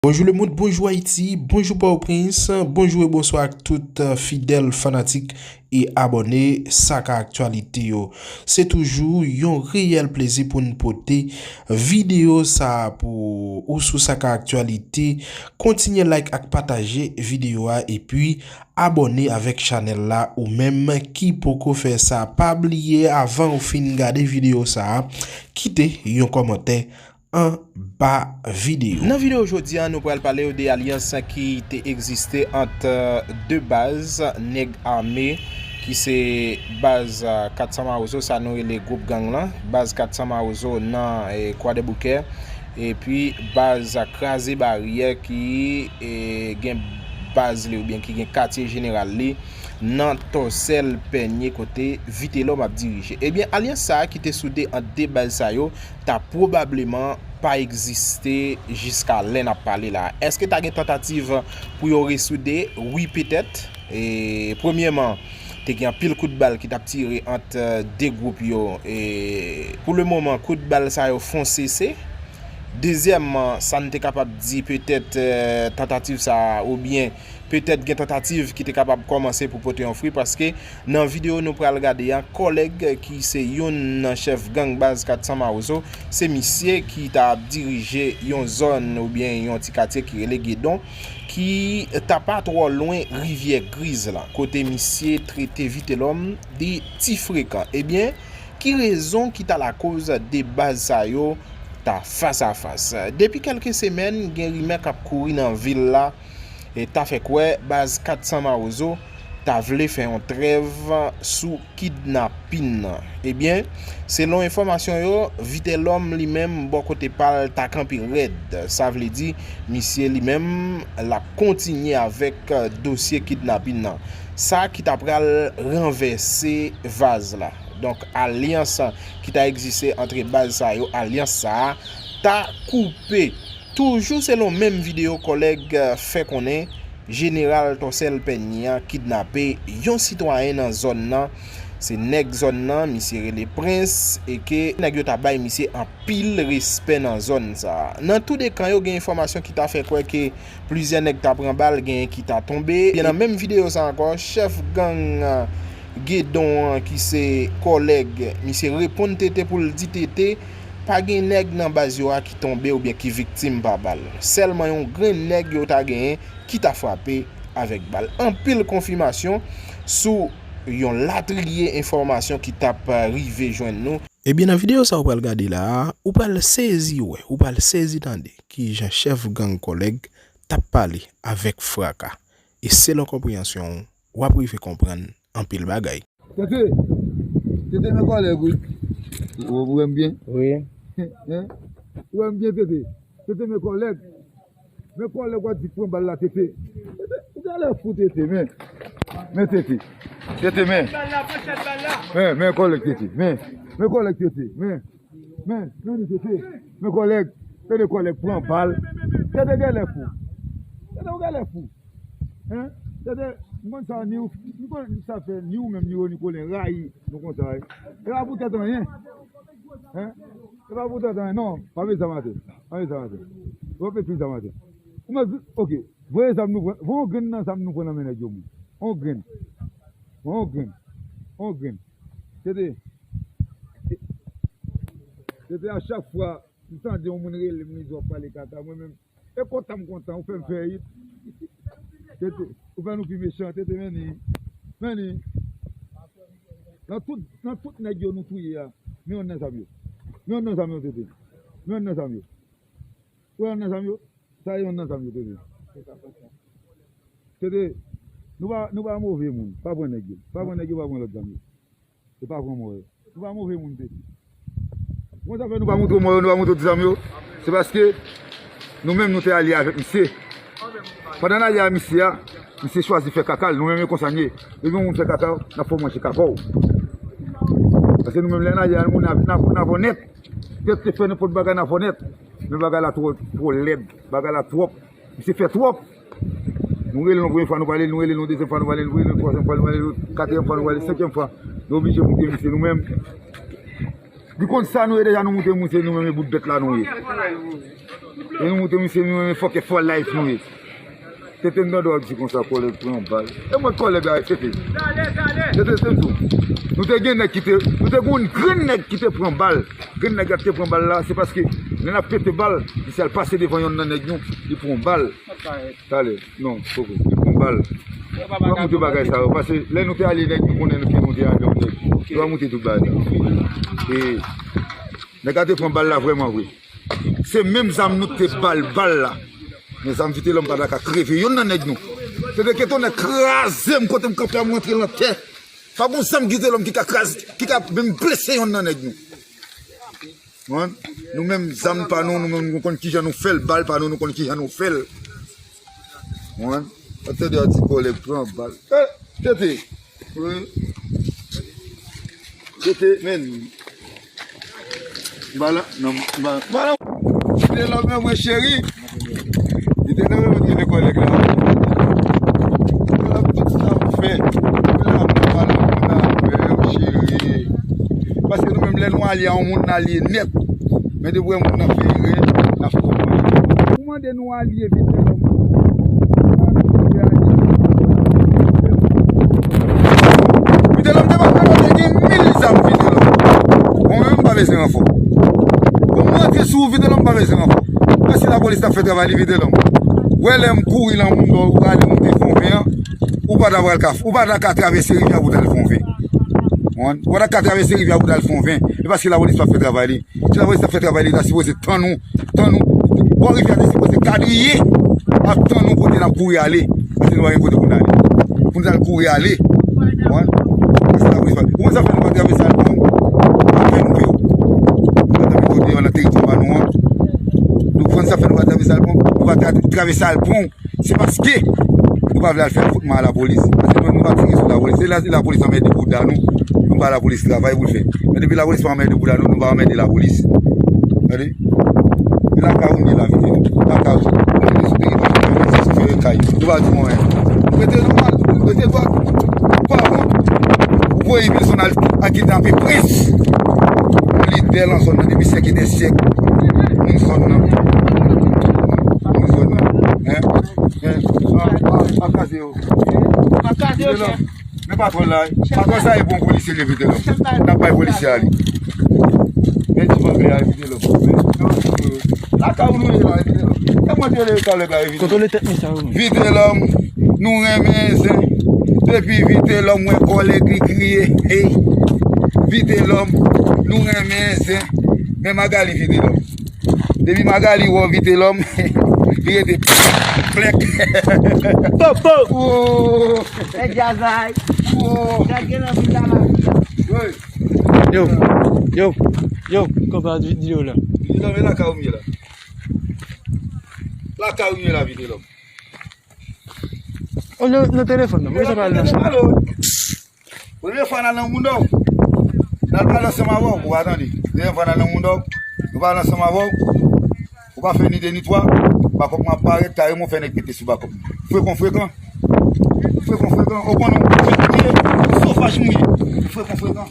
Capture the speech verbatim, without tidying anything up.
Bonjou lemonn, bonjou Ayiti, bonjou Pòtoprens, bonjou e bonswa ak tout, euh, fidèl fanatik e abòne Sa Ka Aktyalite yo. Se toujou yon reyèl plezi pou n pote videyo sa a pou ou sou Sa Ka Aktyalite. Kontinye like ak pataje videyo a epi abòne avèk chanèl la ou menm ki poko fè sa. Pa bliye avan ou fin gade videyo sa a, kite yon kòmantè anba videyo. Nan videyo jodi a, nou pral pale w de alyans ki te egziste ant, euh, de baz nèg ame, ki se baz, euh, kat san Mawozo, sa nou rele gwoup gang lan, baz kat san Mawozo nan, eh, Kwadèboukè, epi baz Kraze Baryè ki, eh, gen baz li oubyen ki gen katye jeneral li nan Tòsèl Pènye kote Vitelòm ap dirije. Ebyen, alyans sa a ki te soude ant de baz sa yo, ta pwobableman pa egziste jiska lè n ap pale la. Èske ta gen tantativ pou yo resoude? Wi, petèt. E, premyèman, te gen anpil kout bal ki t ap tire ant, eh, de gwoup yo. E, pou le moman, kout bal sa yo fon sese. Dezyèmman, sa n te kapab di, petèt, eh, tantativ sa a, oubyen petèt gen tantativ ki te kapab kòmanse pou pote yon fwi, paske nan videyo nou pral gade a, kòlèg ki se youn nan chèf gang baz kat san Mawozo, se misye ki ta ap dirije yon zòn oubyen yon ti katye ki rele Gedon, ki ta pa twò lwen Rivyè Griz la, kote misye trete Vitelòm de ti frekan. Ebyen, ki rezon ki ta lakoz de baz sa yo ta fas a fas? Depi kèlke semèn, gen rimè k ap kouri nan vil la, e ta fè kwè baz kat san Mawozo ta vle fè yon trèv sou kidnapin nan. Ebyen, selon enfòmasyon yo, Vitelòm li menm, bò kote pa l, ta kanpe rèd. Sa vle di, misye li menm, l ap kontinye avèk, eh, dosye kidnapin nan. Sa ki ta pral ranvèse vaz la. Donk, alyans ki ta egziste ant baz sa yo, alyans sa a ta koupe. Toujou selon menm videyo, kòlèg, eh, fè konnen jeneral Tòsèl Pènye a kidnape yon sitwayen nan zòn nan. Se nèg zòn nan, misye rele Prens, e ke nèg yo ta bay misye anpil respè nan zòn sa a. Nan tou de kan yo, gen enfòmasyon ki ta fè kwè ke plizyè nèg ta pran bal, genyen ki ta tonbe. Ebyen, nan menm videyo sa ankò, chèf gang, eh, Gedon an, ki se kòlèg, misye reponn Tete pou l di Tete, pa gen nèg nan baz yo a ki tonbe oubyen ki viktim pa bal. Sèlman yon grenn nèg yo ta genyen ki ta frape avèk bal. Anpil konfimasyon sou yon latriye enfòmasyon ki t ap rive jwenn nou. Ebyen, nan videyo sa ou pral gade la a, ou pral sezi wè, ou pral sezi tande kijan chèf gang kòlèg t ap pale avèk fraka. E selon konpreyansyon w, w ap rive konprann anpil bagay. Tete, Tete, men kòlèg, wi. Ou, ou wè m byen? Wi. Hein? Ou wè m byen, Tete? Tete, men kòlèg. Men kòlèg, w ap di pran bal la, Tete. Tete, ou genlè fou, Tete, men. Men, Tete. Tete, men. Men, men kòlèg, Tete. Men, men kòlèg, Tete. Men, men, men, Tete. Men kòlèg. Tete, kòlèg, pran bal. Tete, genlè fou. Tete, ou genlè fou. Hein? Tete, m konn sa, ni ou, m konn sa fè, ni ou menm, ni Rony Colin, rayi nou konsa, wi. E pa pou tèt anyen. Hein? E pa pou tèt anyen, non. Pa met zam atè. Pa met zam atè. Pa met pil zam atè. Ou mèt, ok. Voye zam nou pran. Voye yon grenn nan zam nou pran nan men nèg yo, moun. Yon grenn. Yon grenn. Yon grenn. Tete. Tete, a chak fwa, m tande yon moun rele m, li di w ap pale kaka, mwen menm, e kontan m kontan, ou fè m fè it. Tete, ou fè nou pi mechan, Tete, men ni. Men ni. Nan tout, nan tout nèg yo nou touye a, men yonn nan zam yo. Men yonn nan zam yo, Tete. Men yonn nan zam yo. Ou wè yonn nan zam yo? Sa e yonn nan zam yo, Tete. Tete, nou pa, nou pa move moun. Pa pran nèg yo. Pa pran nèg yo, pa pran lòt zam yo. E pa pran mò yo. Nou pa move moun, Tete. Bon, sa fè nou pa montre mò yo, nou pa montre ti zam yo. Se paske nou menm nou te alye avèk misye. Pandan n alye a misye a, misye chwazi fè kaka l, nou menm e konsa n ye. Depi yon moun fè kaka w, n ap fè w manje kaka w. Paske nou menm lè n alye a moun, n ap, n ap, n ap onèt. Pèp te fè nenpòt bagay, n ap onèt. Men bagay la twò, twò lèd. Bagay la twòp. Misye fè twòp. Nou rele l yon premye fwa, nou pa rele l, nou rele l yon dezyèm fwa, nou pa rele l, nou rele l yon twazyèm fwa, nou pa rele l yon katriyèm fwa, nou pa rele l senkyèm fwa. Nou oblije moute misye nou menm. Li konn sa nou ye deja, nou moute misye nou menm, e bout bèt la nou ye. E nou montre misye nou renmen fòkè fò life nou ye. Tete m tande w ap di konsa kòlèg pran bal. E mwen kòlèg a Tete. Tete se tou. Nou te gen nèg ki te, nou te gen yon grenn nèg ki te pran bal. Grenn nèg la ki te pran bal la, se paske lè n ap pete bal, misye al pase devan yonn nan nèg nou, li pran bal. Talè, non, poko, li pran bal. Yo pa montre bagay sa yo, paske lè nou te ale nèg nou konnen nou ki nou te ale yon nèg. Yo pa montre tout bagay sa yo. E nèg la te pran bal la vrèman vre. Se menm zam nou te bal bal la. Men zam Vitelòm pa ta ka kreve yonn nan nèg nou. Se te ketonè kraze m kote m kanpe a, m rantre nan tè. Pa gon zam Vitelòm ki ka kraze, ki ka menm blese yonn nan nèg nou. Konprann? Nou menm zam pa nou, nou menm nou konn kijan nou fè l, bal pa nou, nou konn kijan nou fè l. Konprann? Atande a di kòlèg pran bal. Eh, Tete. Wi. Tete, men. Bala, non, bala. Bala. Vitelòm, mwen cheri. Vitelòm, mwen cheri, kòlèg la. Vitelòm, tout sa m fè. Vitelòm, bala, mwen cheri. Paske nou menm lè nou alye a yon moun, n alye nèt. Men depi w wè moun nan fè erè, n ap konprann. Ou mande nou alye Vitelòm. Vitelòm te pa fè mande gen mil zam Vitelòm. Bon, mwen menm m pa bezwen ranfò. Bon, mwen rantre sou Vitelòm, m pa bezwen ranfò. Paske lapolis t ap fè travay li Vitelòm. Wè lè m kouri lan moun dò, ou ale monte fon ven an, ou pa ta pral ka, ou pa ta ka travèse rivyè pou t al fon ven. Ou pa ta ka travèse rivyè pou t al fon ven. E paske lapolis pa fè travay li. Si lapolis ta fè travay li, ta sipoze tann nou, tann nou. Bò rivyè a te sipoze kadriye ap tann nou kote n ap kouri ale. Paske nou pa gen kote pou n ale. Pou n t al kouri ale. Ou konprann? Paske lapolis pa. Ou konn sa fè nou pa travèse al pran? Apre nou vle. Nou pa travèse kote yo nan teritwa pa nou an. Nou konn sa fè nou pa travèse al pran? Nou pa tra-, travèse al pran. Se paske nou pa vle al fè fout mal a lapolis. Paske nou, nou pa tire sou lapolis. Se la, se lapolis anmède bouda nou. Nou ba lapolis travay pou l fè. Men depi lapolis pa anmède bouda nou, nou pa anmède lapolis. Tande? E lakay ou m ye la, Vitelòm. Lakay ou. Ou mete sou peyi pa fè kay. Nou pa di mwen anyen. Rete nòmal, rete dwat. Ou pa bon. Ou voye Wilson al, al kidnape Prince. Yon lidè lan zòn nan depi syèk e dè syèk. Moun zòn nan. Moun zòn nan. Hein? Hein? Pa, pa, pa kraze yo. Pa kraze yo, chèf. Men patwon la, patwon sa e bon polisye li Vitelòm. N ap bay polisye a li. Men ti anglè a Vitelòm. Lakay ou nou ye la Vitelòm. E mwen te rele kòlèg la Vitelòm. Kontwole tèt mesye a wi. Vitelòm, nou renmen zen. Depi Vitelòm wè kòlèg li kriye. Hey. Vitelòm, nou renmen zen. Men Magali Vitelòm. Depi Magali wè w Vitelòm, li rete plèk. Popo! Oh! Nèg djazay. Oh! Nèg gen anvi djazay. Wi. Yo, yo, yo, konpa di, di yo la. Vitelòm, e lakay ou m ye la. Lakay ou m ye la, Vitelòm. O, nan, nan telefòn nan. Mwen sa pale nan sa. Alo. Premye fwa n al nan mounda w. N al pale ansanm avè w, ou pa tande. Premye fwa n al nan mounda w, nou pale ansanm avè w. Ou pa fè ni de ni twa, bakòp mwen ap parèt, ta remon fè nèg pete sou bakòp mwen. Frekan, frekan. Frekan, frekan. Ou konnen, ou sofaj mwen ye. Frekan, frekan.